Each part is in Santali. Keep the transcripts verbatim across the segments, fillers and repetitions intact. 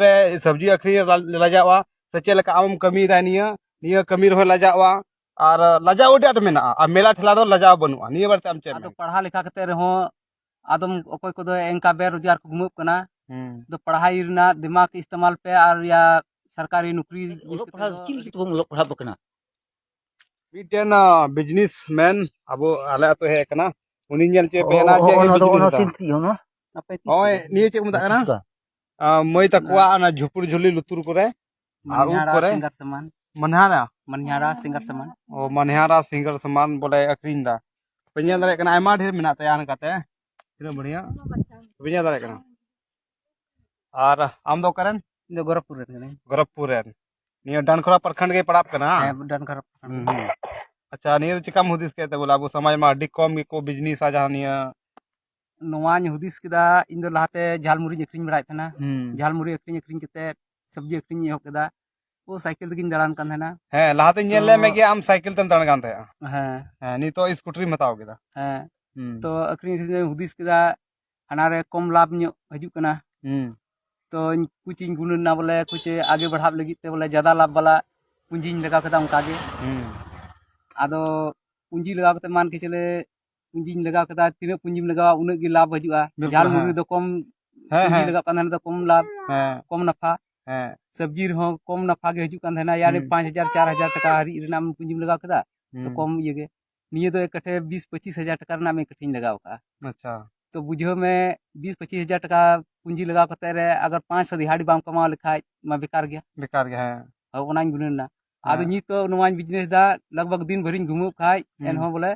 ᱨᱮ ᱥᱚᱵᱽᱡᱤ ᱟᱹᱠᱷᱨᱤᱧ ᱨᱮ ᱞᱟᱡᱟᱜᱼᱟ, ᱥᱮ ᱪᱮᱫ ᱞᱮᱠᱟ ᱟᱢᱮᱢ ᱠᱟᱹᱢᱤᱭᱮᱫᱟ ᱱᱤᱭᱟᱹ, ᱱᱤᱭᱟᱹ ᱠᱟᱹᱢᱤ ᱨᱮᱦᱚᱸ ᱞᱟᱡᱟᱜᱼᱟ, ᱟᱨ ᱞᱟᱡᱟᱣ ᱟᱹᱰᱤ ᱟᱸᱴ ᱢᱮᱱᱟᱜᱼᱟ, ᱟᱨ ᱢᱮᱞᱟ ᱴᱷᱮᱞᱟ ᱫᱚ ᱞᱟᱡᱟᱣ ᱵᱟᱹᱱᱩᱜᱼᱟ᱾ ᱱᱤᱭᱟᱹ ᱵᱟᱨᱮᱛᱮ ᱟᱢ ᱪᱮᱫ ᱮᱢ ᱟᱫᱚ ᱢᱮᱱᱟ? ᱯᱟᱲᱦᱟᱣ ᱞᱮᱠᱷᱟ ᱠᱟᱛᱮ ᱨᱮᱦᱚᱸ ᱟᱫᱚᱢ ᱚᱠᱚᱭ ᱠᱚᱫᱚ ᱮᱱᱠᱟ ᱵᱮᱨᱳᱡᱽᱜᱟᱨ ᱠᱚ ᱜᱷᱩᱢᱟᱹᱜ ᱠᱟᱱᱟ᱾ ᱦᱩᱸ᱾ ᱫᱚ ᱯᱟᱲᱦᱟᱭ ᱨᱮᱱᱟᱜ ᱫᱤᱢᱟᱜᱽ ᱤᱥᱛᱮᱢᱟᱞ ᱯᱮ ᱟᱨ ᱭᱟ ᱥᱚᱨᱠᱟᱨᱤ ᱱᱚᱠᱨᱤ ᱚᱞᱚᱜ ᱯᱟᱲᱦᱟᱣ ᱫᱚ ᱪᱮᱫ ᱞᱟᱹᱜᱤᱫ ᱛᱮᱵᱚᱱ ᱚᱞᱚᱜ ᱯᱟᱲᱦᱟᱜ ᱠᱟᱱᱟ? ᱢᱤᱫᱴᱮᱱ ᱵᱤᱡᱽᱱᱮᱥ ᱢᱮᱱ ᱟᱵᱚ ᱟᱞᱮ ᱟᱹᱛᱩ ᱦᱮᱡ ᱟᱠᱟᱱᱟ, ᱩᱱᱤ ᱧᱮᱞ ᱪᱮᱫ ᱯᱮ ᱚ, ᱮᱱᱟ ᱚ, ᱡᱮ ᱚᱱᱟ ᱫᱚ, ᱚᱱᱟ ᱵᱤᱡᱽᱱᱮᱥ ᱛᱤᱱ ᱛᱟᱭ᱾ ᱛᱤᱱ ᱚᱱᱟ? ᱱᱚᱜᱼᱚᱭ ᱱᱤᱭᱟᱹ ᱪᱮᱫ ᱠᱚ ᱢᱮᱛᱟᱜ ᱠᱟᱱᱟ? ᱪᱤᱠᱟ? ᱟᱸ, ᱢᱟᱹᱭ ᱛᱟᱠᱚᱣᱟᱜ ᱚᱱᱟ ᱡᱷᱩᱯᱩᱨ ᱡᱷᱩᱞᱤ ᱞᱩᱛᱩᱨ ᱠᱚᱨᱮ, ᱟᱨ ᱩᱵ ᱢᱟᱱᱦᱟᱨᱟ ᱠᱚᱨᱮ᱾ ᱥᱤᱝᱜᱟᱨ ᱥᱟᱢᱟᱱ᱾ ᱢᱟᱱᱦᱟᱨᱟ? ᱢᱟᱱᱦᱟᱨᱟ ᱥᱤᱝᱜᱟᱨ ᱥᱟᱢᱟᱱ᱾ ᱚ, ᱢᱟᱱᱦᱟᱨᱟ ᱥᱤᱝᱜᱟᱨ ᱥᱟᱢᱟᱱ ᱵᱚᱞᱮ ᱟᱹᱠᱷᱨᱤᱧ ᱫᱟ᱾ ᱯᱮ ᱧᱮᱞ ᱫᱟᱲᱮᱭᱟᱜ ᱠᱟᱱᱟ, ᱟᱭᱢᱟ ᱰᱷᱮᱨ ᱢᱮᱱᱟᱜ ᱛᱟᱭᱟ ᱚᱱᱠᱟᱛᱮ᱾ ᱛᱤᱱᱟᱹᱜ ᱵᱟᱹᱲᱤᱭᱟ᱾ ᱯᱮ ᱧᱮᱞ ᱫᱟᱲᱮᱭᱟᱜ ᱠᱟᱱᱟ᱾ ᱟᱨ ᱟᱢ ᱫᱚ ᱚᱠᱟᱨᱮᱱ? ᱤᱧ ᱫᱚ ᱜᱚᱨᱚᱠᱯᱩᱨ ᱨᱮᱱ ᱠᱟᱹᱱᱟᱹᱧ᱾ ᱜᱚᱨᱚᱠᱯᱩᱨ ᱨᱮᱱ᱾ ᱱᱤᱭᱟᱹ ᱰᱟᱱᱠᱷᱚᱲᱟ ᱯᱨᱚᱠᱷᱚᱸᱰ ᱜᱮ ᱯᱟᱲᱟᱜ ᱠᱟᱱᱟ? ᱦᱮᱸ, ᱰᱟᱱᱠᱷᱚᱲᱟ ᱯᱨᱚᱠᱷᱚᱸᱰ᱾ ᱦᱩᱸ, ᱦᱩᱸ᱾ ᱟᱪᱪᱷᱟ, ᱱᱤᱭᱟᱹ ᱫᱚ ᱪᱮᱠᱟᱢ ᱦᱩᱫᱤᱥ ᱠᱮᱫ ᱛᱮ ᱵᱚᱞᱮ ᱟᱵᱚ ᱥᱚᱢᱟᱡᱽ ᱢᱟ ᱟᱹᱰᱤ ᱠᱚᱢ ᱜᱮᱠᱚ ᱵᱤᱡᱽᱱᱮᱥᱟ ᱡᱟᱦᱟᱸ ᱱᱤᱭᱟᱹ? ᱱᱚᱣᱟᱧ ᱦᱩᱫᱤᱥ ᱠᱮᱫᱟ, ᱤᱧ ᱫᱚ ᱞᱟᱦᱟᱛᱮ ᱡᱷᱟᱞᱢᱩᱲᱤᱧ ᱟᱹᱠᱷᱨᱤᱧ ᱵᱟᱲᱟᱭᱮᱫ ᱛᱟᱦᱮᱱᱟ᱾ ᱦᱩᱸ᱾ ᱡᱷᱟᱞᱢᱩᱲᱤ ᱟᱹᱠᱷᱨᱤᱧ ᱟᱹᱠᱷᱨᱤᱧ ᱠᱟᱛᱮ ᱥᱚᱵᱽᱡᱤ ᱟᱹᱠᱷᱨᱤᱧ ᱤᱧ ᱮᱦᱚᱵ ᱠᱮᱫᱟ᱾ ᱳ, ᱥᱟᱭᱠᱮᱞ ᱛᱮᱜᱤᱧ ᱫᱟᱬᱟᱱ ᱠᱟᱱ ᱛᱟᱦᱮᱱᱟ᱾ ᱦᱮᱸ, ᱞᱟᱦᱟᱛᱮᱧ ᱧᱮᱞ ᱛᱚ ᱞᱮᱫ ᱢᱮ ᱜᱮ ᱟᱢ ᱥᱟᱭᱠᱮᱞ ᱛᱮᱢ ᱫᱟᱬᱟᱱ ᱠᱟᱱ ᱛᱟᱦᱮᱸᱜᱼᱟ᱾ ᱦᱮᱸ᱾ ᱦᱮᱸ, ᱱᱤᱛᱚᱜ ᱥᱠᱩᱴᱟᱨᱤᱢ ᱦᱟᱛᱟᱣ ᱠᱮᱫᱟ᱾ ᱦᱮᱸ᱾ ᱦᱩᱸ᱾ ᱛᱚ ᱟᱹᱠᱷᱨᱤᱧ ᱟᱹᱠᱷᱨᱤᱧ ᱛᱮᱧ ᱦᱩᱫᱤᱥ ᱠᱮᱫᱟ, ᱦᱟᱱᱟ ᱨᱮ ᱠᱚᱢ ᱞᱟᱵᱷ ᱧᱚᱜ ᱦᱤᱡᱩᱜ ᱠᱟᱱᱟ᱾ ᱦᱩᱸ᱾ ᱛᱚ ᱤᱧ ᱠᱩᱪ ᱤᱧ ᱜᱩᱱᱟᱹᱱᱟ ᱵᱚᱞᱮ ᱠᱩᱪ ᱟᱜᱮ ᱵᱟᱲᱦᱟᱜ ᱞᱟᱹᱜᱤᱫ ᱛᱮ ᱵᱚᱞᱮ ᱡᱟᱫᱟ ᱞᱟᱵᱷ ᱵᱟᱞᱟ ᱯᱩᱸᱡᱤᱧ ᱞᱟᱜᱟᱣ ᱠᱮᱫᱟ ᱚᱱᱠᱟ ᱜᱮ᱾ ᱦᱩᱸ᱾ ᱟᱫᱚ ᱯᱩᱸᱡᱤ ᱞᱟᱜᱟᱣ ᱠᱟᱛᱮ ᱢᱟᱱ ᱠᱮ ᱪᱚᱞᱮ ᱯᱩᱸᱡᱤᱧ ᱞᱟᱜᱟᱣ ᱠᱮᱫᱟ, ᱛᱤᱱᱟᱹᱜ ᱯᱩᱸᱡᱤᱢ ᱞᱟᱜᱟᱣᱟ ᱩᱱᱟᱹᱜ ᱜᱮ ᱞᱟᱵᱷ ᱦᱤᱡᱩᱜᱼᱟ᱾ ᱵᱤᱞᱠᱩᱞ, ᱡᱷᱟᱞ ᱢᱩᱨᱜᱤ ᱦᱮᱸ᱾ ᱫᱚ ᱠᱚᱢ ᱦᱮᱸ, ᱯᱩᱸᱡᱤ ᱦᱮᱸ᱾ ᱞᱟᱜᱟᱣ ᱠᱟᱱ ᱛᱟᱦᱮᱸ ᱫᱚ ᱠᱚᱢ ᱞᱟᱵᱷ, ᱦᱮᱸ᱾ ᱠᱚᱢ ᱱᱟᱯᱷᱟ᱾ ᱦᱮᱸ᱾ ᱥᱚᱵᱽᱡᱤ ᱨᱮᱦᱚᱸ ᱠᱚᱢ ᱱᱟᱯᱷᱟ ᱜᱮ ᱦᱤᱡᱩᱜ ᱠᱟᱱ ᱛᱟᱦᱮᱱᱟ, ᱭᱟᱱᱤ ᱦᱩᱸ᱾ ᱯᱟᱸᱪ ᱦᱟᱡᱟᱨ, ᱪᱟᱨ ᱦᱟᱡᱟᱨ ᱴᱟᱠᱟ ᱦᱟᱹᱨᱤᱡ ᱨᱮᱱᱟᱜ ᱮᱢ ᱯᱩᱸᱡᱤᱢ ᱞᱟᱜᱟᱣ ᱠᱮᱫᱟ, ᱛᱚ ᱦᱩᱸ᱾ ᱠᱚᱢ ᱤᱭᱟᱹ ᱜᱮ᱾ ᱱᱤᱭᱟᱹ ᱫᱚ ᱮᱠᱟᱴᱷᱮ ᱵᱤᱥ ᱯᱚᱸᱪᱤᱥ ᱦᱟᱡᱟᱨ ᱴᱟᱠᱟ ᱨᱮᱱᱟᱜ ᱢᱤᱫ ᱠᱟᱴᱷᱮᱧ ᱞᱟᱜᱟᱣ ᱠᱟᱜᱼᱟ᱾ ᱟᱪᱪᱷᱟ᱾ ᱛᱚ ᱵᱩᱡᱷᱟᱹᱣ ᱢᱮ, ᱵᱤᱥ ᱯᱚᱸᱪᱤᱥ ᱦᱟᱡᱟᱨ ᱴᱟᱠᱟ ᱯᱩᱸᱡᱤ ᱞᱟᱜᱟᱣ ᱠᱟᱛᱮ ᱨᱮ ᱟᱜᱟᱨ ᱯᱟᱸᱪ ᱥᱚ ᱫᱤᱦᱟᱲᱤ ᱵᱟᱢ ᱠᱟᱢᱟᱣ ᱞᱮᱠᱷᱟᱡ ᱢᱟ ᱵᱮᱠᱟᱨ ᱜᱮᱭᱟ᱾ ᱵᱮᱠᱟᱨ ᱜᱮ, ᱦᱮᱸ᱾ ᱦᱳᱭ, ᱚᱱᱟᱧ ᱜᱩᱱᱟᱹᱱ ᱮᱫᱟ᱾ ᱟᱫᱚ ᱦᱮᱸ᱾ ᱱᱤᱛ ᱫᱚ ᱱᱚᱣᱟᱧ ᱵᱤᱡᱽᱱᱮᱥ ᱮᱫᱟ, ᱞᱟᱜᱽ ᱵᱷᱟᱜᱽ ᱫᱤᱱ ᱵᱷᱟᱹᱨᱤᱧ ᱜᱷᱩᱢᱟᱹᱜ ᱠᱷᱟᱡ, ᱦᱩᱸ᱾ ᱮᱱᱦᱚᱸ ᱵᱚᱞᱮ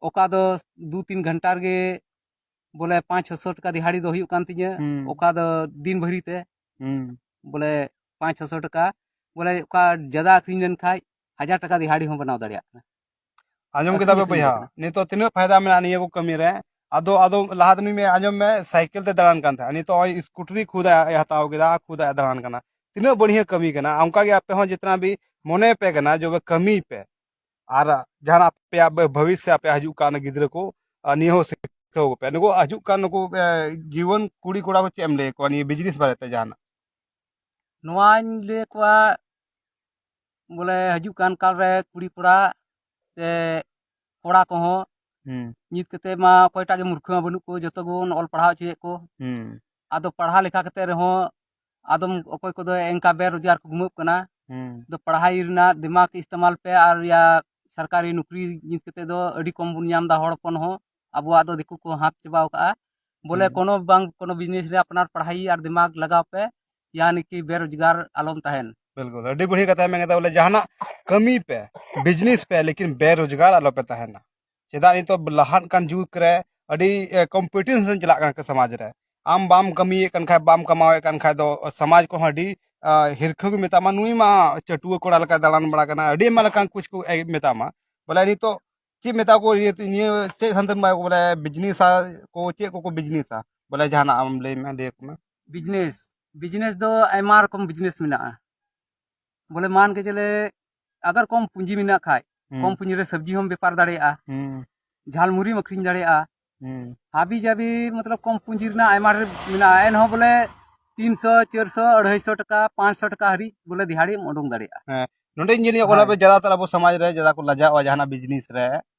ᱚᱠᱟ ᱫᱚ ᱫᱩ ᱛᱤᱱ ᱜᱷᱚᱱᱴᱟ ᱨᱮᱜᱮ ᱵᱚᱞᱮ ᱯᱟᱸᱪ ᱪᱷᱚᱥᱚ ᱴᱟᱠᱟ ᱫᱤᱦᱟᱲᱤ ᱫᱚ ᱦᱩᱭᱩᱜ ᱠᱟᱱ ᱛᱤᱧᱟᱹ, ᱦᱩᱸ᱾ ᱚᱠᱟ ᱫᱚ ᱫᱤᱱ ᱵᱷᱟᱹᱨᱤ ᱛᱮ᱾ ᱦᱩᱸ᱾ ᱵᱚᱞᱮ ᱯᱟᱸᱪ ᱪᱷᱚᱥᱚ ᱴᱟᱠᱟ, ᱵᱚᱞᱮ ᱚᱠᱟ ᱡᱟᱫᱟ ᱟᱹᱠᱷᱨᱤᱧ ᱞᱮᱱᱠᱷᱟᱡ ᱦᱟᱡᱟᱨ ᱴᱟᱠᱟ ᱫᱤᱦᱟᱲᱤ ᱦᱚᱸ ᱵᱮᱱᱟᱣ ᱫᱟᱲᱮᱭᱟᱜ ᱠᱟᱱᱟ᱾ ᱟᱸᱡᱚᱢ ᱠᱮᱫᱟ ᱟᱹᱠᱷᱨᱤᱧ ᱯᱮ ᱟᱹᱠᱷᱨᱤᱧ ᱵᱚᱭᱦᱟ, ᱠᱟᱱᱟ᱾ ᱱᱤᱛᱚᱜ ᱛᱤᱱᱟᱹᱜ ᱯᱷᱟᱭᱫᱟ ᱢᱮᱱᱟᱜᱼᱟ ᱱᱤᱭᱟᱹ ᱠᱚ ᱠᱟᱹᱢᱤ ᱨᱮ᱾ ᱟᱫᱚ, ᱟᱫᱚ ᱞᱟᱦᱟ ᱫᱤᱱ ᱢᱮ, ᱟᱸᱡᱚᱢ ᱢᱮ, ᱥᱟᱭᱠᱮᱞ ᱛᱮ ᱫᱟᱬᱟᱱ ᱠᱟᱱ ᱛᱟᱦᱮᱸᱫ, ᱱᱤᱛᱚᱜ ᱱᱚᱜᱼᱚᱭ ᱥᱠᱩᱴᱨᱤ ᱠᱷᱩᱫ ᱮ ᱦᱟᱛᱟᱣ ᱠᱮᱫᱟ, ᱠᱷᱩᱫ ᱮ ᱫᱟᱬᱟᱱ ᱠᱟᱱᱟ᱾ ᱛᱤᱱᱟᱹᱜ ᱵᱟᱹᱲᱦᱤᱭᱟᱹ ᱠᱟᱹᱢᱤ ᱠᱟᱱᱟ᱾ ᱚᱱᱠᱟ ᱜᱮ ᱟᱯᱮ ᱦᱚᱸ ᱡᱤᱛᱱᱟ ᱵᱤ ᱢᱚᱱᱮ ᱯᱮ ᱠᱟᱱᱟ ᱡᱮ ᱠᱟᱹᱢᱤ ᱯᱮ, ᱟᱨ ᱡᱟᱦᱟᱱᱟᱜ ᱟᱯᱮᱭᱟᱜ ᱵᱷᱚᱵᱤᱥᱥᱚ ᱟᱯᱮᱭᱟᱜ ᱦᱤᱡᱩᱜ ᱠᱟᱱ ᱜᱤᱫᱽᱨᱟᱹ ᱠᱚ, ᱟᱨ ᱱᱤᱭᱟᱹ ᱦᱚᱸ ᱥᱤᱠᱷᱟᱹᱣ ᱠᱚᱯᱮ᱾ ᱱᱩᱠᱩ ᱦᱤᱡᱩᱜ ᱠᱟᱱ ᱱᱩᱠᱩ, ᱮ, ᱡᱩᱣᱟᱹᱱ ᱠᱩᱲᱤ ᱠᱚᱲᱟ ᱠᱚ ᱪᱮᱫ ᱮᱢ ᱞᱟᱹᱭ ᱟᱠᱚᱣᱟ ᱱᱤᱭᱟᱹ ᱵᱤᱡᱽᱱᱮᱥ ᱵᱟᱨᱮᱛᱮ ᱡᱟᱦᱟᱱᱟᱜ? ᱱᱚᱣᱟᱧ ᱞᱟᱹᱭ ᱟᱠᱚᱣᱟ, ᱵᱚᱞᱮ ᱦᱤᱡᱩᱜ ᱠᱟᱱ ᱠᱟᱞ ᱨᱮ ᱠᱩᱲᱤ ᱠᱚᱲᱟ ᱥᱮ ᱠᱚᱲᱟ ᱠᱚᱦᱚᱸ ᱦᱩᱸ᱾ ᱱᱤᱛ ᱠᱟᱛᱮ ᱢᱟ ᱚᱠᱚᱭᱴᱟᱜ ᱜᱮ ᱢᱩᱨᱠᱷᱟᱹ ᱢᱟ ᱵᱟᱹᱱᱩᱜ ᱠᱚ, ᱡᱚᱛᱚ ᱜᱮᱵᱚᱱ ᱚᱞ ᱯᱟᱲᱦᱟᱣ ᱦᱚᱪᱚᱭᱮᱫ ᱠᱚ᱾ ᱦᱩᱸ᱾ ᱟᱫᱚ ᱯᱟᱲᱦᱟᱣ ᱞᱮᱠᱟ ᱠᱟᱛᱮ ᱨᱮᱦᱚᱸ ᱟᱫᱚᱢ ᱚᱠᱚᱭ ᱠᱚᱫᱚ ᱮᱱᱠᱟ ᱵᱮᱨᱳᱡᱽᱜᱟᱨ ᱠᱚ ᱜᱷᱩᱢᱟᱹᱜ ᱠᱟᱱᱟ᱾ ᱦᱩᱸ᱾ ᱫᱚ ᱯᱟᱲᱦᱟᱣ ᱨᱮᱱᱟᱜ ᱫᱤᱢᱟᱜᱽ ᱤᱥᱛᱮᱢᱟᱞ ᱯᱮ ᱟᱨ ᱭᱟ ᱥᱚᱨᱠᱟᱨᱤ ᱱᱚᱠᱨᱤ ᱱᱤᱛ ᱠᱟᱛᱮ ᱫᱚ ᱟᱹᱰᱤ ᱠᱚᱢ ᱵᱚᱱ ᱧᱟᱢ ᱮᱫᱟ ᱦᱚᱲ ᱦᱚᱯᱚᱱ ᱦᱚᱸ᱾ ᱟᱵᱚᱣᱟᱜ ᱫᱚ ᱫᱤᱠᱩ ᱠᱚ ᱦᱟᱛ ᱪᱟᱵᱟᱣ ᱠᱟᱜᱼᱟ᱾ ᱵᱚᱞᱮ ᱦᱩᱸ᱾ ᱠᱳᱱᱳ ᱵᱟᱝ ᱠᱳᱱᱳ ᱵᱤᱡᱽᱱᱮᱥ ᱨᱮ ᱟᱯᱱᱟᱨ ᱯᱟᱲᱦᱟᱣ ᱟᱨ ᱫᱤᱢᱟᱜᱽ ᱞᱟᱜᱟᱣ ᱯᱮ, ᱭᱟᱱᱤ ᱠᱤ ᱵᱮᱨᱳᱡᱽᱜᱟᱨ ᱟᱞᱚᱢ ᱛᱟᱦᱮᱱ᱾ ᱵᱤᱞᱠᱩᱞ, ᱟᱹᱰᱤ ᱵᱟᱹᱲᱤᱭᱟᱹ ᱠᱟᱛᱷᱟᱭ ᱢᱮᱱ ᱠᱮᱫᱟ, ᱵᱚᱞᱮ ᱡᱟᱦᱟᱱᱟᱜ ᱠᱟᱹᱢᱤ ᱯᱮ, ᱵᱤᱡᱽᱱᱮᱥ ᱯᱮ, ᱞᱮᱠᱤᱱ ᱵᱮᱨᱳᱡᱽᱜᱟᱨ ᱟᱞᱚ ᱯᱮ ᱛᱟᱦᱮᱱᱟ᱾ ᱪᱮᱫᱟᱜ ᱱᱤᱛᱚᱜ ᱞᱟᱦᱟᱜ ᱠᱟᱱ ᱡᱩᱜᱽ ᱨᱮ ᱟᱹᱰᱤ, ᱮ, ᱠᱚᱢᱯᱤᱴᱤᱥᱚᱱ ᱪᱟᱞᱟᱜ ᱠᱟᱱᱟ ᱥᱚᱢᱟᱡᱽ ᱨᱮ᱾ ᱟᱢ ᱵᱟᱢ ᱠᱟᱹᱢᱤᱭᱮᱫ ᱠᱟᱱ ᱠᱷᱟᱡ, ᱵᱟᱢ ᱠᱟᱢᱟᱣᱮᱫ ᱠᱟᱱ ᱠᱷᱟᱡ ᱫᱚ ᱥᱚᱢᱟᱡᱽ ᱠᱚᱦᱚᱸ ᱟᱹᱰᱤ, ᱟ, ᱦᱤᱨᱠᱷᱟᱹ ᱠᱚ ᱢᱮᱛᱟᱢᱟ, "ᱱᱩᱭ ᱢᱟ ᱪᱟᱹᱴᱩᱣᱟᱹ ᱠᱚᱲᱟ ᱞᱮᱠᱟᱭ ᱫᱟᱬᱟᱱ ᱵᱟᱲᱟ ᱠᱟᱱᱟ", ᱟᱹᱰᱤ ᱟᱭᱢᱟ ᱞᱮᱠᱟᱱ ᱠᱩᱪ ᱠᱚ ᱮ-, ᱢᱮᱛᱟᱢᱟ᱾ ᱵᱚᱞᱮ ᱱᱤᱛᱚᱜ ᱪᱮᱫ ᱢᱮᱛᱟ ᱠᱚ, ᱱᱤᱭᱟᱹ, ᱱᱤᱭᱟᱹ ᱪᱮᱫ ᱥᱟᱱᱛᱟᱲ ᱵᱚᱞᱮ ᱵᱤᱡᱽᱱᱮᱥᱟ ᱠᱚ, ᱪᱮᱫ ᱠᱚᱠᱚ ᱵᱤᱡᱽᱱᱮᱥᱟ? ᱵᱚᱞᱮ ᱡᱟᱦᱟᱱᱟᱜ ᱟᱢ ᱞᱟᱹᱭ ᱢᱮ, ᱞᱟᱹᱭ ᱟᱠᱚ ᱢᱮ᱾ ᱵᱤᱡᱽᱱᱮᱥ, ᱵᱤᱡᱽᱱᱮᱥ ᱫᱚ ᱟᱭᱢᱟ ᱨᱚᱠᱚᱢ ᱵᱤᱡᱽᱱᱮᱥ ᱢᱮᱱᱟᱜᱼᱟ᱾ ᱵᱚᱞᱮ ᱢᱟᱱ ᱠᱮ ᱪᱚᱞᱮ, ᱟᱜᱟᱨ ᱠᱚᱢ ᱯᱩᱸᱡᱤ ᱢᱮᱱᱟᱜ ᱠᱷᱟᱡ, ᱦᱩᱸ᱾ ᱠᱚᱢ ᱯᱩᱸᱡᱤ ᱨᱮ ᱥᱚᱵᱽᱡᱤ ᱦᱚᱸᱢ ᱵᱮᱯᱟᱨ ᱫᱟᱲᱮᱭᱟᱜᱼᱟ, ᱦᱩᱸ᱾ ᱡᱷᱟᱞᱢᱩᱨᱤᱢ ᱟᱹᱠᱷᱨᱤᱧ ᱫᱟᱲᱮᱭᱟᱜᱼᱟ, ᱦᱩᱸ᱾ ᱦᱟᱵᱤ ᱡᱟᱵᱤ ᱢᱚᱛᱞᱚᱵ ᱠᱚᱢ ᱯᱩᱸᱡᱤ ᱨᱮᱱᱟᱜ ᱟᱭᱢᱟ ᱰᱷᱮᱨ ᱢᱮᱱᱟᱜᱼᱟ, ᱮᱱᱦᱚᱸ ᱵᱚᱞᱮ ᱛᱤᱱᱥᱚ, ᱪᱟᱨᱥᱚ, ᱟᱹᱲᱟᱹᱭᱥᱚ ᱴᱟᱠᱟ, ᱯᱟᱸᱪᱥᱚ ᱴᱟᱠᱟ ᱦᱟᱹᱨᱤᱡ ᱵᱚᱞᱮ ᱫᱤᱦᱟᱲᱤᱢ ᱩᱰᱩᱝ ᱫᱟᱲᱮᱭᱟᱜᱼᱟ᱾ ᱦᱮᱸ, ᱱᱚᱰᱮᱧ ᱧᱮᱞᱮᱫ ᱠᱚᱣᱟ ᱦᱳᱭ᱾ ᱟᱯᱮ ᱡᱟᱫᱟᱛᱟᱨ ᱟᱵᱚ ᱥᱚᱢᱟᱡᱽ ᱨᱮ ᱡᱟᱫᱟ ᱠᱚ ᱞᱟᱡᱟᱜᱼᱟ ᱡᱟᱦᱟᱱᱟᱜ ᱵᱤᱡᱽᱱᱮᱥ ᱨᱮ᱾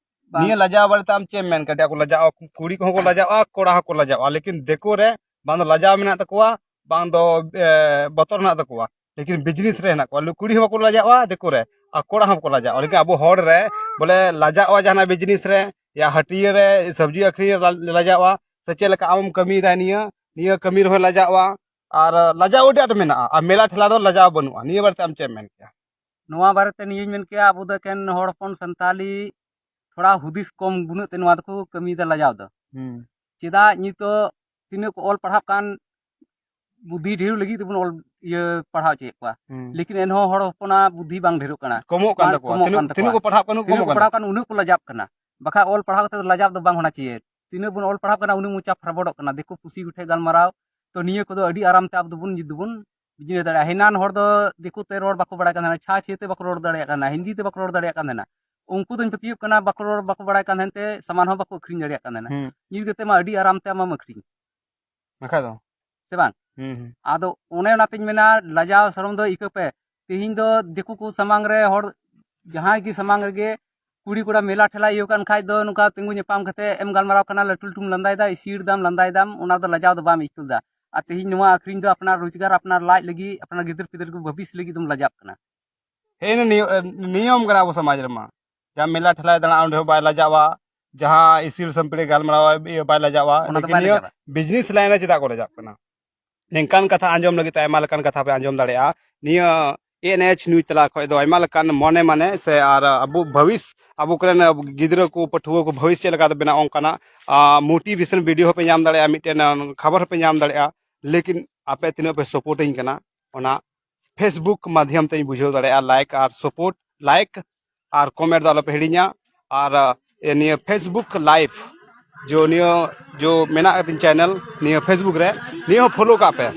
ᱵᱟᱝ᱾ ᱱᱤᱭᱟᱹ ᱞᱟᱡᱟᱣ ᱵᱟᱨᱮᱛᱮ ᱟᱢ ᱪᱮᱫ ᱮᱢ ᱢᱮᱱ ᱠᱮᱫᱟ? ᱠᱚ ᱞᱟᱡᱟᱜᱼᱟ, ᱠᱩᱲᱤ ᱠᱚᱦᱚᱸ ᱠᱚ ᱞᱟᱡᱟᱜᱼᱟ, ᱠᱚᱲᱟ ᱦᱚᱸᱠᱚ ᱞᱟᱡᱟᱜᱼᱟ, ᱞᱮᱠᱤᱱ ᱫᱤᱠᱩ ᱨᱮ ᱵᱟᱝ ᱫᱚ ᱞᱟᱡᱟᱣ ᱢᱮᱱᱟᱜ ᱛᱟᱠᱚᱣᱟ, ᱵᱟᱝ ᱫᱚ, ᱮ, ᱵᱚᱛᱚᱨ ᱦᱮᱱᱟᱜ ᱛᱟᱠᱚᱣᱟ᱾ ᱞᱮᱠᱤᱱ ᱵᱤᱡᱽᱱᱮᱥ ᱨᱮ ᱦᱮᱱᱟᱜ ᱠᱚᱣᱟ, ᱠᱩᱲᱤ ᱦᱚᱸ ᱵᱟᱠᱚ ᱞᱟᱡᱟᱜᱼᱟ ᱫᱤᱠᱩ ᱨᱮ, ᱟᱨ ᱠᱚᱲᱟ ᱦᱚᱸ ᱵᱟᱠᱚ ᱞᱟᱡᱟᱜᱼᱟ᱾ ᱞᱮᱠᱤᱱ ᱟᱵᱚ ᱦᱚᱲ ᱨᱮ ᱵᱚᱞᱮ ᱞᱟᱡᱟᱜᱼᱟ ᱡᱟᱦᱟᱱᱟᱜ ᱵᱤᱡᱽᱱᱮᱥ ᱨᱮ, ᱭᱟ ᱦᱟᱹᱴᱤᱭᱟᱹ ᱨᱮ ᱥᱚᱵᱽᱡᱤ ᱟᱹᱠᱷᱨᱤᱧ ᱨᱮ ᱞᱟ-, ᱞᱟᱡᱟᱜᱼᱟ, ᱥᱮ ᱪᱮᱫ ᱞᱮᱠᱟ ᱟᱢᱮᱢ ᱠᱟᱹᱢᱤᱭᱮᱫᱟ ᱱᱤᱭᱟᱹ, ᱱᱤᱭᱟᱹ ᱠᱟᱹᱢᱤ ᱨᱮᱦᱚᱸ ᱞᱟᱡᱟᱜᱼᱟ᱾ ᱟᱨ ᱞᱟᱡᱟᱣ ᱟᱹᱰᱤ ᱟᱸᱴ ᱢᱮᱱᱟᱜᱼᱟ, ᱟᱨ ᱢᱮᱞᱟ ᱴᱷᱮᱞᱟ ᱫᱚ ᱞᱟᱡᱟᱣ ᱵᱟᱹᱱᱩᱜᱼᱟ᱾ ᱱᱤᱭᱟᱹ ᱵᱟᱨᱮᱛᱮ ᱟᱢ ᱪᱮᱫ ᱮᱢ ᱢᱮᱱ ᱠᱮᱭᱟ? ᱱᱚᱣᱟ ᱵᱟᱨᱮᱛᱮ ᱱᱤᱭᱟᱹᱧ ᱢᱮᱱ ᱠᱮᱭᱟ, ᱟᱵᱚ ᱫᱚ ᱮᱠᱮᱱ ᱦᱚᱲ ᱦᱚᱯᱚᱱ ᱥᱟᱱᱛᱟᱞᱤ ᱛᱷᱚᱲᱟ ᱦᱩᱫᱤᱥ ᱠᱚᱢ ᱵᱩᱱᱟᱹᱜ ᱛᱮ ᱱᱚᱣᱟ ᱫᱚᱠᱚ ᱠᱟᱹᱢᱤᱭᱮᱫᱟ ᱞᱟᱡᱟᱣ ᱫᱚ᱾ ᱦᱩᱸ᱾ ᱪᱮᱫᱟᱜ ᱱᱤᱛᱚᱜ ᱛᱤᱱᱟᱹᱜ ᱠᱚ ᱚᱞ ᱯᱟᱲᱦᱟᱜ ᱠᱟᱱ, ᱵᱩᱫᱽᱫᱷᱤ ᱰᱷᱮᱨ ᱞᱟᱹᱜᱤᱫ ᱛᱮᱵᱚᱱ ᱚᱞ, ᱤᱭᱟᱹ, ᱯᱟᱲᱦᱟᱣ ᱦᱚᱪᱚᱭᱮᱫ ᱠᱚᱣᱟ᱾ ᱦᱩᱸ᱾ ᱞᱮᱠᱤᱱ ᱮᱱᱦᱚᱸ ᱦᱚᱲ ᱦᱚᱯᱚᱱᱟᱜ ᱵᱩᱫᱽᱫᱷᱤ ᱵᱟᱝ ᱰᱷᱮᱨᱚᱜ ᱠᱟᱱᱟ᱾ ᱠᱚᱢᱚᱜ ᱠᱟᱱ ᱵᱟᱝ ᱛᱟᱠᱚᱣᱟ᱾ ᱠᱚᱢᱚᱜ ᱛᱤᱱᱟᱹᱜ, ᱠᱟᱱ ᱛᱤᱱᱟᱹᱜ ᱛᱟᱠᱚᱣᱟ᱾ ᱠᱚ ᱯᱟᱲᱦᱟᱜ ᱠᱟᱱᱟ, ᱩᱱᱟᱹᱜ ᱛᱤᱱᱟᱹᱜ ᱠᱚ ᱠᱚᱢᱚᱜ ᱯᱟᱲᱦᱟᱣ ᱠᱟᱱᱟ᱾ ᱠᱟᱱ, ᱩᱱᱟᱹᱜ ᱠᱚ ᱞᱟᱡᱟᱜ ᱠᱟᱱᱟ᱾ ᱵᱟᱠᱷᱟᱡ ᱚᱞ ᱯᱟᱲᱦᱟᱣ ᱠᱟᱛᱮ ᱫᱚ ᱞᱟᱡᱟᱜ ᱫᱚ ᱵᱟᱝ ᱦᱚᱱᱟ ᱪᱟᱦᱤᱭᱮ᱾ ᱛᱤᱱᱟᱹᱜ ᱵᱚᱱ ᱚᱞ ᱯᱟᱲᱦᱟᱣ ᱠᱟᱱᱟ, ᱩᱱᱟᱹᱜ ᱢᱚᱪᱟ ᱯᱷᱟᱨᱵᱚᱰᱚᱜ ᱠᱟᱱᱟ᱾ ᱫᱤᱠᱩ ᱯᱩᱥᱤ ᱠᱚᱴᱷᱮᱡ ᱜᱟᱞᱢᱟᱨᱟᱣ᱾ ᱛᱚ ᱱᱤᱭᱟᱹ ᱠᱚᱫᱚ ᱟᱹᱰᱤ ᱟᱨᱟᱢ ᱛᱮ ᱟᱵᱚ ᱫᱚᱵᱚᱱ ᱡᱩᱫᱤ ᱵᱚᱱ ᱵᱤᱡᱽᱱᱮᱥ ᱫᱟᱲᱮᱭᱟᱜᱼᱟ᱾ ᱦᱮᱱᱟᱱ ᱦᱚᱲ ᱫᱚ ᱫᱤᱠᱩ ᱛᱮ ᱨᱚᱲ ᱵᱟᱠᱚ ᱵᱟᱲᱟᱭ ᱠᱟᱱ ᱛᱟᱦᱮᱱᱟ, ᱪᱷᱟ ᱪᱷᱤ ᱛᱮ ᱵᱟᱠᱚ ᱨᱚᱲ ᱫᱟᱲᱮᱭᱟᱜ ᱠᱟᱱ ᱛᱟᱦᱮᱱᱟ, ᱦᱤᱱᱫᱤ ᱛᱮ ᱵᱟᱠᱚ ᱨᱚᱲ ᱫᱟᱲᱮᱭᱟᱜ ᱠᱟᱱ ᱛᱟᱦᱮᱱᱟ᱾ ᱩᱱᱠᱩ ᱫᱚᱧ ᱯᱟᱹᱛᱭᱟᱹᱜ ᱠᱟᱱᱟ, ᱵᱟᱠᱚ ᱨᱚᱲ, ᱵᱟᱠᱚ ᱵᱟᱲᱟᱭ ᱠᱟᱱ ᱛᱟᱦᱮᱱ ᱛᱮ ᱥᱟᱢᱟᱱ ᱦᱚᱸ ᱵᱟᱠᱚ ᱟᱹᱠᱷᱨᱤᱧ ᱫᱟᱲᱮᱭᱟᱜ ᱠᱟᱱ ᱛᱟᱦᱮᱱᱟ᱾ ᱦᱩᱸ᱾ ᱱᱤᱛ ᱠᱟᱛᱮ ᱢᱟ ᱟᱹᱰᱤ ᱟᱨᱟᱢ ᱛᱮ ᱟᱢᱮᱢ ᱟᱹᱠᱷᱨᱤᱧ᱾ ᱵᱟᱠᱷᱟᱡ ᱫᱚ᱾ ᱥᱮ ᱵᱟᱝ? ᱦᱩᱸ, ᱦᱩᱸ᱾ ᱟᱫᱚ ᱚᱱᱮ ᱚᱱᱟᱛᱤᱧ ᱢᱮᱱᱟ, ᱞᱟᱡᱟᱣ ᱥᱚᱨᱚᱢ ᱫᱚ ᱤᱠᱟᱹ ᱯᱮ᱾ ᱛᱮᱦᱮᱧ ᱫᱚ ᱫᱤᱠᱩ ᱠᱚ ᱥᱟᱢᱟᱝ ᱨᱮ, ᱦᱚᱲ ᱡᱟᱦᱟᱸᱭ ᱜᱮ ᱥᱟᱢᱟᱝ ᱨᱮᱜᱮ, ᱠᱩᱲᱤ ᱠᱚᱲᱟ ᱢᱮᱞᱟ ᱴᱷᱮᱞᱟ ᱤᱭᱟᱹ ᱠᱟᱱ ᱠᱷᱟᱡ ᱫᱚ ᱱᱚᱝᱠᱟ ᱛᱤᱸᱜᱩ ᱧᱟᱯᱟᱢ ᱠᱟᱛᱮ ᱮᱢ ᱜᱟᱞᱢᱟᱨᱟᱣ ᱠᱟᱱᱟ, ᱞᱟᱹᱴᱩ ᱞᱟᱹᱴᱩᱢ ᱞᱟᱸᱫᱟᱭᱮᱫᱟ, ᱤᱥᱤᱲ ᱫᱟᱢ, ᱞᱟᱸᱫᱟᱭ ᱫᱟᱢ, ᱚᱱᱟ ᱫᱚ ᱞᱟᱡᱟᱣ ᱫᱚ ᱵᱟᱢ ᱟᱹᱭᱠᱟᱹᱣ ᱫᱟ᱾ ᱟᱨ ᱛᱮᱦᱮᱧ ᱱᱚᱣᱟ ᱟᱹᱠᱷᱨᱤᱧ ᱫᱚ ᱟᱯᱱᱟᱨ ᱨᱳᱡᱽᱜᱟᱨ, ᱟᱯᱱᱟᱨ ᱞᱟᱡ ᱞᱟᱹᱜᱤᱫ, ᱟᱯᱱᱟᱨ ᱜᱤᱫᱟᱹᱨ ᱯᱤᱫᱟᱹᱨ ᱠᱚ ᱵᱷᱚᱵᱤᱥ ᱞᱟᱹᱜᱤᱫ ᱫᱚᱢ ᱞᱟᱡᱟᱜ ᱠᱟᱱᱟ᱾ ᱦᱮᱸ, ᱱᱤᱭᱚ-, ᱱᱤᱭᱚᱢ ᱠᱟᱱᱟ ᱟᱵᱚ ᱥᱚᱢᱟᱡᱽ ᱨᱮᱢᱟ᱾ ᱡᱟᱦᱟᱸ ᱢᱮᱞᱟ ᱴᱷᱮᱞᱟᱭ ᱫᱟᱬᱟ, ᱚᱸᱰᱮ ᱦᱚᱸ ᱵᱟᱭ ᱞᱟᱡᱟᱜᱼᱟ, ᱡᱟᱦᱟᱸ ᱤᱥᱤᱲ ᱥᱟᱢᱯᱤᱲ ᱜᱟᱞᱢᱟᱨᱟᱣ, ᱤᱭᱟᱹ, ᱵᱟᱭ ᱞᱟᱡᱟᱜᱼᱟ᱾ ᱚᱱᱟ ᱫᱚ ᱞᱮᱠᱤᱱ ᱵᱟᱭ ᱱᱤᱭᱟᱹ ᱞᱟᱡᱟᱜᱼᱟ᱾ ᱵᱤᱡᱽᱱᱮᱥ ᱞᱟᱭᱤᱱ ᱨᱮ ᱪᱮᱫᱟᱜ ᱠᱚ ᱞᱟᱡᱟᱜ ᱠᱟᱱᱟ? ᱱᱤᱝᱠᱟᱱ ᱠᱟᱛᱷᱟ ᱟᱸᱡᱚᱢ ᱞᱟᱹᱜᱤᱫ ᱛᱮ ᱟᱭᱢᱟ ᱞᱮᱠᱟᱱ ᱠᱟᱛᱷᱟ ᱯᱮ ᱟᱸᱡᱚᱢ ᱫᱟᱲᱮᱭᱟᱜᱼᱟ᱾ ᱱᱤᱭᱟᱹ ᱮᱱ ᱮᱪ ᱱᱤᱭᱩᱡᱽ ᱛᱟᱞᱟ ᱠᱷᱚᱱ ᱫᱚ ᱟᱭᱢᱟ ᱞᱮᱠᱟᱱ ᱢᱚᱱᱮ ᱢᱟᱱᱮ ᱥᱮ ᱟᱨ ᱟᱵᱚ ᱵᱷᱚᱵᱤᱥ, ᱟᱵᱚ ᱠᱚᱨᱮᱱ ᱜᱤᱫᱽᱨᱟᱹ ᱠᱚ, ᱯᱟᱹᱴᱷᱩᱣᱟᱹ ᱠᱚ ᱵᱷᱚᱵᱤᱥ ᱪᱮᱫ ᱞᱮᱠᱟ ᱵᱮᱱᱟᱜᱼᱟ, ᱚᱱᱠᱟᱱᱟᱜ ᱢᱳᱴᱤᱵᱷᱮᱥᱚᱱ ᱵᱷᱤᱰᱤᱭᱳ ᱦᱚᱸᱯᱮ ᱧᱟᱢ ᱫᱟᱲᱮᱭᱟᱜᱼᱟ, ᱢᱤᱫᱴᱮᱱ ᱠᱷᱚᱵᱚᱨ ᱦᱚᱸᱯᱮ ᱧᱟᱢ ᱫᱟᱲᱮᱭᱟᱜᱼᱟ᱾ ᱞᱮᱠᱤᱱ ᱟᱯᱮ ᱛᱤᱱᱟᱹᱜ ᱯᱮ ᱥᱟᱯᱳᱨᱴ ᱟᱹᱧ ᱠᱟᱱᱟ, ᱚᱱᱟ ᱯᱷᱮᱥᱵᱩᱠ ᱢᱟᱫᱽᱫᱷᱚᱢ ᱛᱮᱧ ᱵᱩᱡᱷᱟᱹᱣ ᱫᱟᱲᱮᱭᱟᱜᱼᱟ᱾ ᱞᱟᱭᱤᱠ ᱟᱨ ᱥᱟᱯᱳᱨᱴ, ᱞᱟᱭᱤᱠ ᱟᱨ ᱠᱚᱢᱮᱱᱴ ᱫᱚ ᱟᱞᱚᱯᱮ ᱦᱤᱲᱤᱧᱟ᱾ ᱟᱨ, ᱮ, ᱱᱤᱭᱟᱹ ᱯᱷᱮᱥᱵᱩᱠ ᱞᱟᱭᱤᱵᱷ ᱡᱚ ᱱᱤᱭᱟᱹ ᱡᱚ ᱢᱮᱱᱟᱜ ᱠᱟᱫᱤᱧ ᱪᱮᱱᱮᱞ ᱱᱤᱭᱟᱹ ᱯᱷᱮᱥᱵᱩᱠ ᱨᱮ, ᱱᱤᱭᱟᱹ ᱦᱚᱸ ᱯᱷᱚᱞᱳ ᱠᱟᱜ ᱯᱮ᱾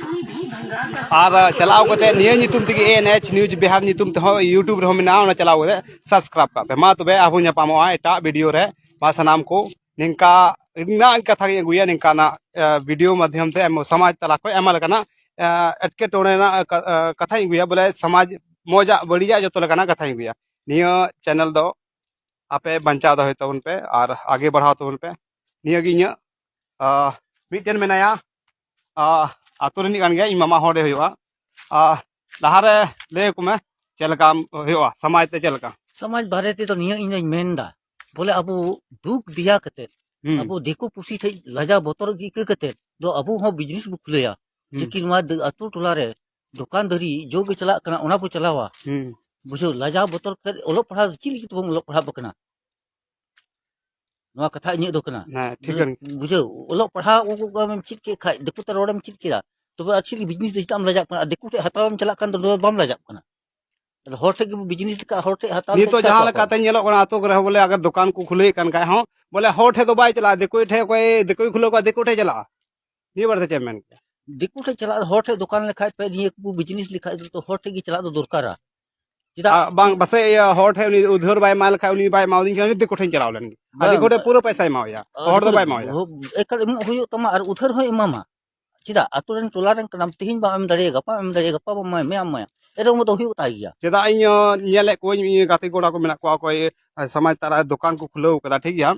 ᱟᱨ, ᱮ, ᱪᱟᱞᱟᱣ ᱠᱟᱛᱮ ᱱᱤᱭᱟᱹ ᱧᱩᱛᱩᱢ ᱛᱮᱜᱮ ᱮᱱ ᱮᱪ ᱱᱤᱭᱩᱡᱽ ᱵᱤᱦᱟᱨ ᱧᱩᱛᱩᱢ ᱛᱮᱦᱚᱸ ᱭᱩᱴᱩᱵᱽ ᱨᱮᱦᱚᱸ ᱢᱮᱱᱟᱜᱼᱟ, ᱚᱱᱟ ᱪᱟᱞᱟᱣ ᱠᱟᱛᱮ ᱥᱟᱵᱥᱠᱨᱟᱭᱤᱵᱽ ᱠᱟᱜ ᱯᱮ᱾ ᱢᱟ ᱛᱚᱵᱮ ᱟᱨᱦᱚᱸ ᱧᱟᱯᱟᱢᱚᱜᱼᱟ ᱮᱴᱟᱜ ᱵᱷᱤᱰᱤᱭᱳ ᱨᱮ᱾ ᱢᱟ ᱥᱟᱱᱟᱢ ᱠᱚ ᱱᱤᱝᱠᱟ ᱨᱮᱱᱟᱜ ᱠᱟᱛᱷᱟ ᱜᱤᱧ ᱟᱹᱜᱩᱭᱟ, ᱱᱤᱝᱠᱟᱱᱟᱜ, ᱮ, ᱵᱷᱤᱰᱤᱭᱳ ᱢᱟᱫᱽᱫᱷᱚᱢ ᱛᱮ ᱟᱭᱢᱟ ᱥᱚᱢᱟᱡᱽ ᱛᱟᱞᱟ ᱠᱷᱚᱱ ᱟᱭᱢᱟ ᱞᱮᱠᱟᱱᱟᱜ, ᱮ, ᱮᱴᱠᱮᱴᱚᱬᱮ ᱨᱮᱱᱟᱜ, ᱮ, ᱠᱟ-, ᱮ, ᱠᱟᱛᱷᱟᱧ ᱟᱹᱜᱩᱭᱟ, ᱵᱚᱞᱮ ᱥᱚᱢᱟᱡᱽ ᱢᱚᱡᱟᱜ ᱵᱟᱹᱲᱤᱡᱟᱜ ᱡᱚᱛᱚ ᱞᱮᱠᱟᱱᱟᱜ ᱠᱟᱛᱷᱟᱧ ᱟᱹᱜᱩᱭᱟ᱾ ᱱᱤᱭᱟᱹ ᱪᱮᱱᱮᱞ ᱫᱚ ᱟᱯᱮ ᱵᱟᱧᱪᱟᱣ ᱫᱚᱦᱚᱭ ᱛᱟᱵᱚᱱ ᱯᱮ ᱟᱨ ᱟᱜᱮ ᱵᱟᱲᱦᱟᱣ ᱛᱟᱵᱚᱱ ᱯᱮ᱾ ᱱᱤᱭᱟᱹ ᱜᱮ ᱤᱧᱟᱹᱜ, ᱟ, ᱢᱤᱫᱴᱮᱱ ᱢᱮᱱᱟᱭᱟ, ᱟ, ᱟᱛᱳ ᱨᱤᱱᱤᱡ ᱠᱟᱱ ᱜᱮᱭᱟ, ᱤᱧ ᱢᱟᱢᱟ ᱦᱚᱲᱮ ᱦᱩᱭᱩᱜᱼᱟ᱾ ᱟ, ᱞᱟᱦᱟᱨᱮ ᱞᱟᱹᱭ ᱟᱠᱚ ᱢᱮ ᱪᱮᱫ ᱞᱮᱠᱟ ᱦᱩᱭᱩᱜᱼᱟ, ᱥᱚᱢᱟᱡᱽ ᱛᱮ ᱪᱮᱫ ᱞᱮᱠᱟ? ᱥᱚᱢᱟᱡᱽ ᱵᱟᱨᱮ ᱛᱮᱫᱚ ᱱᱤᱭᱟᱹ ᱤᱧ ᱫᱚᱧ ᱢᱮᱱ ᱮᱫᱟ, ᱵᱚᱞᱮ ᱟᱵᱚ ᱫᱩᱠ ᱫᱮᱭᱟ ᱠᱟᱛᱮ, ᱦᱩᱸ᱾ ᱟᱵᱚ ᱫᱤᱠᱩ ᱯᱩᱥᱤ ᱴᱷᱮᱡ ᱞᱟᱡᱟᱣ ᱵᱚᱛᱚᱨ ᱜᱮ ᱟᱹᱭᱠᱟᱹ ᱠᱟᱛᱮ ᱫᱚ ᱟᱵᱚ ᱦᱚᱸ ᱵᱤᱡᱽᱱᱮᱥ ᱵᱚ ᱠᱷᱩᱞᱟᱹᱭᱟ᱾ ᱦᱩᱸ᱾ ᱞᱮᱠᱤᱱ ᱱᱚᱣᱟ ᱫ-, ᱟᱛᱳ ᱴᱚᱞᱟ ᱨᱮ ᱫᱚᱠᱟᱱ ᱫᱟᱹᱨᱤ ᱡᱚ ᱜᱮ ᱪᱟᱞᱟᱜ ᱠᱟᱱᱟ, ᱚᱱᱟ ᱵᱚ ᱪᱟᱞᱟᱣᱟ᱾ ᱦᱩᱸ᱾ ᱵᱩᱡᱷᱟᱹᱣ, ᱞᱟᱡᱟᱣ ᱵᱚᱛᱚᱨ ᱠᱟᱛᱮ ᱚᱞᱚᱜ ᱯᱟᱲᱦᱟᱣ ᱪᱮᱫ ᱞᱟᱹᱜᱤᱫ ᱛᱮᱵᱚᱱ ᱚᱞᱚᱜ ᱯᱟᱲᱦᱟᱜ ᱠᱟᱱᱟ? ᱱᱚᱣᱟ ᱠᱟᱛᱷᱟ ᱤᱧᱟᱹᱜ ᱫᱚ ᱠᱟᱱᱟ᱾ ᱦᱮᱸ, ᱴᱷᱤᱠ ᱜᱮ᱾ ᱵᱩᱡᱷᱟᱹᱣ, ᱚᱞᱚᱜ ᱯᱟᱲᱦᱟᱣ ᱠᱚ ᱠᱚ ᱟᱢᱮᱢ ᱪᱮᱫ ᱠᱮᱫ ᱠᱷᱟᱡ, ᱫᱤᱠᱩ ᱛᱮ ᱨᱚᱲᱮᱢ ᱪᱮᱫ ᱠᱮᱫᱟ, ᱛᱚᱵᱮ ᱟᱨ ᱪᱮᱫ ᱞᱟᱹᱜᱤᱫ ᱵᱤᱡᱽᱱᱮᱥ ᱫᱚ ᱪᱮᱫᱟᱜ ᱮᱢ ᱞᱟᱡᱟᱜ ᱠᱟᱱᱟ? ᱟᱨ ᱫᱤᱠᱩ ᱴᱷᱮᱡ ᱦᱟᱛᱟᱣ ᱮᱢ ᱪᱟᱞᱟᱜ ᱠᱟᱱ ᱫᱚ ᱵᱟᱢ ᱞᱟᱡᱟᱜ ᱠᱟᱱᱟ? ᱟᱫᱚ ᱦᱚᱲ ᱴᱷᱮᱡ ᱜᱮ ᱵᱤᱡᱽᱱᱮᱥ ᱞᱮᱠᱟ, ᱦᱚᱲ ᱴᱷᱮᱡ ᱦᱟᱛᱟᱣ ᱞᱮᱠᱷᱟᱡ ᱱᱤᱛᱚᱜ ᱪᱤᱠᱟᱹᱜ ᱡᱟᱦᱟᱸ ᱛᱟᱵᱚᱱᱟ? ᱞᱮᱠᱟᱛᱮ ᱧᱮᱞᱚᱜ ᱠᱟᱱᱟ, ᱟᱛᱳ ᱠᱚᱨᱮ ᱦᱚᱸ ᱵᱚᱞᱮ ᱟᱜᱟᱨ ᱫᱚᱠᱟᱱ ᱠᱚ ᱠᱷᱩᱞᱟᱹᱣᱮᱫ ᱠᱟᱱ ᱠᱷᱟᱡ ᱦᱚᱸ, ᱵᱚᱞᱮ ᱦᱚᱲ ᱴᱷᱮᱡ ᱫᱚ ᱵᱟᱭ ᱪᱟᱞᱟᱜᱼᱟ, ᱫᱤᱠᱩ ᱴᱷᱮᱡ, ᱚᱠᱚᱭ ᱫᱤᱠᱩᱭ ᱠᱷᱩᱞᱟᱹᱣ ᱠᱟᱜᱼᱟ, ᱫᱤᱠᱩ ᱴᱷᱮᱡ ᱪᱟᱞᱟᱜᱼᱟ᱾ ᱱᱤᱭᱟᱹ ᱵᱟᱨᱮ ᱛᱮ ᱪᱮᱫ ᱮᱢ ᱢᱮᱱ ᱠᱮᱫᱟ? ᱫᱤᱠᱩ ᱴᱷᱮᱡ ᱪᱟᱞᱟᱜ, ᱦᱚᱲ ᱴᱷᱮᱡ ᱫᱚᱠᱟᱱ ᱞᱮᱠᱷᱟᱡ ᱯᱮ, ᱱᱤᱭᱟᱹ ᱠᱚ ᱵᱤᱡᱽᱱᱮᱥ ᱞᱮᱠᱷᱟᱡ ᱫᱚ ᱦᱚᱲ ᱴᱷᱮᱡ ᱜᱮ ᱪᱟᱞᱟᱜ ᱫᱚ ᱫᱚᱨᱠᱟᱨᱟ᱾ ᱪᱮᱫᱟᱜ? ᱟ, ᱵᱟᱝ, ᱯᱟᱥᱮᱡ ᱤᱭᱟᱹ ᱦᱚᱲ ᱴᱷᱮᱡ ᱩᱱᱤ ᱩᱫᱷᱟᱹᱨ ᱵᱟᱭ ᱮᱢᱟᱭ ᱞᱮᱠᱷᱟᱡ, ᱩᱱᱤ ᱵᱟᱭ ᱮᱢᱟᱣᱫᱤᱧ ᱠᱷᱟᱱ, ᱩᱱᱤ ᱫᱤᱠᱩ ᱴᱷᱮᱱ ᱪᱟᱞᱟᱣ ᱞᱮᱱ ᱜᱮ᱾ ᱟᱨ ᱵᱟᱝ, ᱫᱤᱠᱩ ᱴᱷᱮᱡ ᱯᱩᱨᱟᱹ ᱯᱚᱭᱥᱟᱭ ᱮᱢᱟᱣᱟᱭᱟ, ᱟᱨ ᱦᱚᱲ ᱫᱚ ᱵᱟᱭ ᱮᱢᱟᱣᱟᱭᱟ᱾ ᱮᱠᱟᱞ ᱮᱢᱚᱜ ᱦᱩᱭᱩᱜ ᱛᱟᱢᱟ ᱟᱨ ᱩᱫᱷᱟᱹᱨ ᱦᱚᱸᱭ ᱮᱢᱟᱢᱟ᱾ ᱪᱮᱫᱟᱜ? ᱟᱛᱳ ᱨᱮᱱ, ᱴᱚᱞᱟ ᱨᱮᱱ ᱠᱟᱱᱟᱢ, ᱛᱮᱦᱮᱧ ᱵᱟᱢ ᱮᱢ ᱫᱟᱲᱮᱭᱟᱜᱼᱟ, ᱜᱟᱯᱟ ᱮᱢ ᱫᱟᱲᱮᱭᱟᱜᱼᱟ, ᱜᱟᱯᱟ ᱵᱟᱢ ᱮᱢᱟᱭᱟ, ᱮᱢᱟᱭᱟ, ᱮᱱ ᱨᱮᱦᱚᱸ ᱫᱚ ᱦᱩᱭᱩᱜ ᱛᱟᱭ ᱜᱮᱭᱟ᱾ ᱪᱮᱫᱟᱜ? ᱤᱧ ᱧᱮᱞᱮᱫ ᱠᱚᱣᱟᱹᱧ, ᱤᱧ ᱜᱟᱛᱮ ᱠᱚᱲᱟ ᱠᱚ ᱢᱮᱱᱟᱜ ᱠᱚᱣᱟ, ᱚᱠᱚᱭ ᱥᱚᱢᱟᱡᱽ ᱛᱟᱞᱟ ᱨᱮ ᱫᱚᱠᱟᱱ ᱠᱚ ᱠᱷᱩᱞᱟᱹᱣ ᱠᱟᱫᱟ, ᱴᱷᱤᱠ ᱜᱮᱭᱟ᱾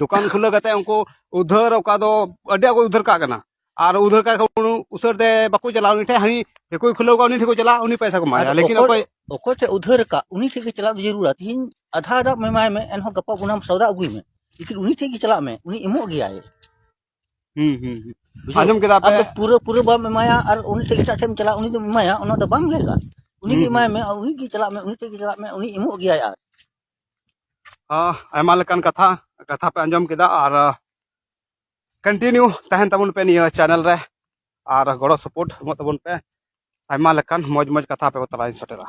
ᱫᱚᱠᱟᱱ ᱠᱷᱩᱞᱟᱹᱣ ᱠᱟᱛᱮ ᱩᱱᱠᱩ ᱩᱫᱷᱟᱹᱨ, ᱚᱠᱟ ᱫᱚ ᱟᱹᱰᱤ ᱟᱸᱴ ᱠᱚ ᱩᱫᱷᱟᱹᱨ ᱠᱟᱜ ᱠᱟᱱᱟ, ᱟᱨ ᱩᱫᱷᱟᱹᱨ ᱠᱟᱜ ᱠᱷᱟᱱ ᱩᱥᱟᱹᱨ ᱛᱮ ᱵᱟᱠᱚ ᱪᱟᱞᱟᱜᱼᱟ ᱩᱱᱤ ᱴᱷᱮᱱ, ᱦᱟᱹᱱᱤ ᱫᱤᱠᱩᱭ ᱠᱷᱩᱞᱟᱹᱣ ᱠᱟᱜᱼᱟ ᱩᱱᱤ ᱴᱷᱮᱱ ᱠᱚ ᱪᱟᱞᱟᱜᱼᱟ, ᱩᱱᱤ ᱯᱚᱭᱥᱟ ᱠᱚ ᱮᱢᱟᱭᱟ᱾ ᱟᱨ ᱞᱮᱠᱤᱱ ᱚᱠᱚᱭ, ᱚᱠᱚᱭ ᱚᱠᱚᱭ ᱴᱷᱮᱱ ᱩᱫᱷᱟᱹᱨ ᱠᱟᱜ, ᱩᱱᱤ ᱴᱷᱮᱱ ᱜᱮ ᱪᱟᱞᱟᱜ ᱫᱚ ᱡᱟᱹᱨᱩᱲᱟ᱾ ᱛᱤᱦᱤᱧ ᱟᱫᱷᱟ ᱟᱫᱷᱟ ᱮᱢᱟᱭ ᱢᱮ, ᱮᱱᱦᱚᱸ ᱜᱟᱯᱟ ᱚᱱᱟ ᱥᱚᱣᱫᱟ ᱟᱹᱜᱩᱭ ᱢᱮ, ᱞᱮᱠᱤᱱ ᱩᱱᱤ ᱴᱷᱮᱱ ᱜᱮ ᱪᱟᱞᱟᱜ ᱢᱮ, ᱩᱱᱤ ᱮᱢᱚᱜ ᱜᱮᱭᱟᱭ᱾ ᱦᱩᱸ, ᱦᱩᱸ, ᱦᱩᱸ᱾ ᱵᱩᱡᱷᱟᱹᱣ? ᱟᱸᱡᱚᱢ ᱠᱮᱫᱟ ᱯᱮ? ᱟᱢ ᱫᱚ ᱯᱩᱨᱟᱹ, ᱯᱩᱨᱟᱹ ᱵᱟᱢ ᱮᱢᱟᱭᱟ ᱟᱨ ᱩᱱᱤ ᱴᱷᱮᱱ ᱮᱴᱟᱜ ᱴᱷᱮᱱ ᱮᱢ ᱪᱟᱞᱟᱜᱼᱟ, ᱩᱱᱤ ᱫᱚᱢ ᱮᱢᱟᱭᱟ, ᱚᱱᱟ ᱫᱚ ᱵᱟᱝ ᱞᱮᱠᱟ᱾ ᱩᱱᱤ ᱜᱮ ᱦᱩᱸ, ᱮᱢᱟᱭ ᱦᱩᱸ᱾ ᱢᱮ, ᱟᱨ ᱩᱱᱤ ᱜᱮ ᱪᱟᱞᱟᱜ ᱢᱮ, ᱩᱱᱤ ᱴᱷᱮᱱ ᱜᱮ ᱪᱟᱞᱟᱜ ᱢᱮ, ᱩᱱᱤ ᱮᱢᱚᱜ ᱜᱮᱭᱟᱭ᱾ ᱟᱨ ᱦᱚᱸ, ᱟᱭᱢᱟ ᱞᱮᱠᱟᱱ ᱠᱟᱛᱷᱟ, ᱠᱟᱛᱷᱟ ᱯᱮ ᱟᱸᱡᱚᱢ ᱠᱮᱫᱟ, ᱟᱨ continue ᱛᱟᱦᱮᱱ ᱛᱟᱵᱚᱱ ᱯᱮ ᱱᱤᱭᱟᱹ channel ᱨᱮ, ᱟᱨ ᱜᱚᱲᱚ support ᱮᱢᱚᱜ ᱛᱟᱵᱚᱱ ᱯᱮ᱾ ᱟᱭᱢᱟ ᱞᱮᱠᱟᱱ ᱢᱚᱡᱽ ᱢᱚᱡᱽ ᱠᱟᱛᱷᱟ ᱟᱯᱮ ᱠᱚ ᱛᱟᱞᱟᱨᱤᱧ ᱥᱮᱴᱮᱨᱟ᱾